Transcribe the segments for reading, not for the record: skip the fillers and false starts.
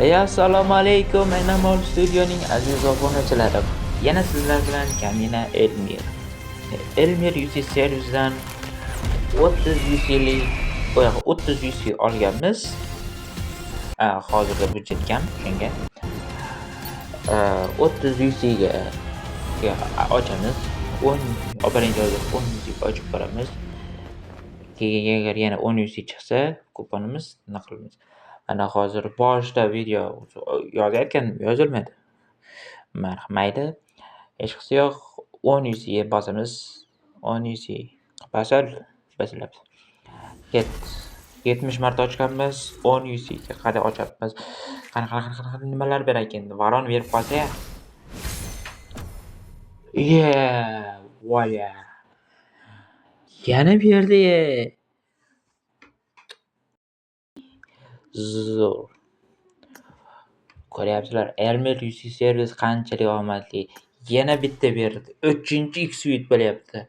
Assalomu alaykum, Enamol Studioning aziz obunachilari. Yana sizlar bilan Kamina Elmir. Elmir UC Service'dan 30 UC'lik, yo'q, 30 UC olganmiz. Hozirda budjet kam, shunga. 30 UC'ga ochamiz. 10 birinchi hozir 10 UC ochib ko'ramiz. Keyin agar yana 10 UC chiqsa, kuponimiz nima qilamiz? Mana hozir boshida video yozayotgandim, yozilmadi. Mayli, hechqisi yo'q. 10 UC'ga bosamiz. 10 UC bosal, bosilyapti. Ketdi. 70 marta ochganmiz. 10 UC'ga qadar ochyapmiz. Qani, qani, qani, qani, nimalar berar ekan? Varon berib qolsa-ya. Yeah, voya. Yana berdi. Zo'r. Ko'ryapsizlar, Elmir UC Service qanchalik omadli. Yana bitta berdi. 3-X-Suite bo'lyapti.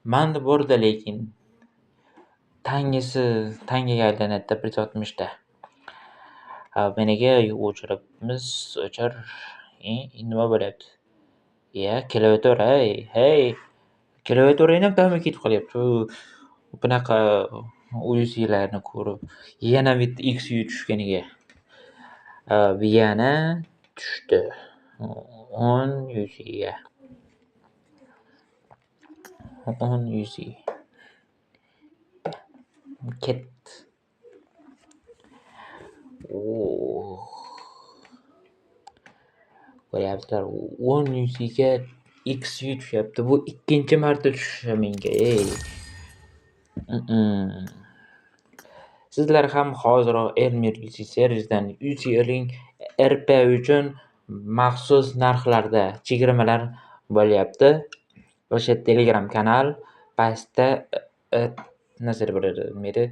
Manda borda lekin tangisi tangaga aylanadi 160 ta. Meniga o'chiribmiz, o'chir. Nima bo'lyapti? Ya, klaviatura, hey, hey. Klaviaturang ham ta'mi ketib qolyapti. Bunaqa UC'larni ko'rib, yana bitta XU tushganiga. Yana tushdi. 10 UC'ga. 10 UC. Ketdi. Oh. Ko'ryapsizlar, 10 UC'ga XU tushyapti. Bu ikkinchi marta tushishi menga, ey. Sizlar ham hoziroq Elmir UC Service'dan UC oling. RP uchun maxsus narxlarda chegirmalar bo'lyapti. O'sha Telegram kanal pastda narsa bo'ladi, nima edi?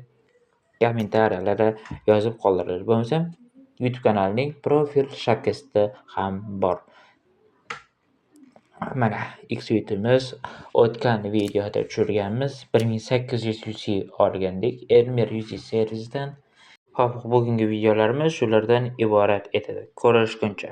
Kommentariyalarda yozib qoldiriladi. Bo'lmasam YouTube kanalining profil shapkasida ham bor. Mana X-Suite'imiz o'tgan videoda tushirganmiz. 1800 UC olgandik Elmir UC Service'dan. Xo'p, bugungi videolarimiz shulardan iborat edi. Ko'rishguncha.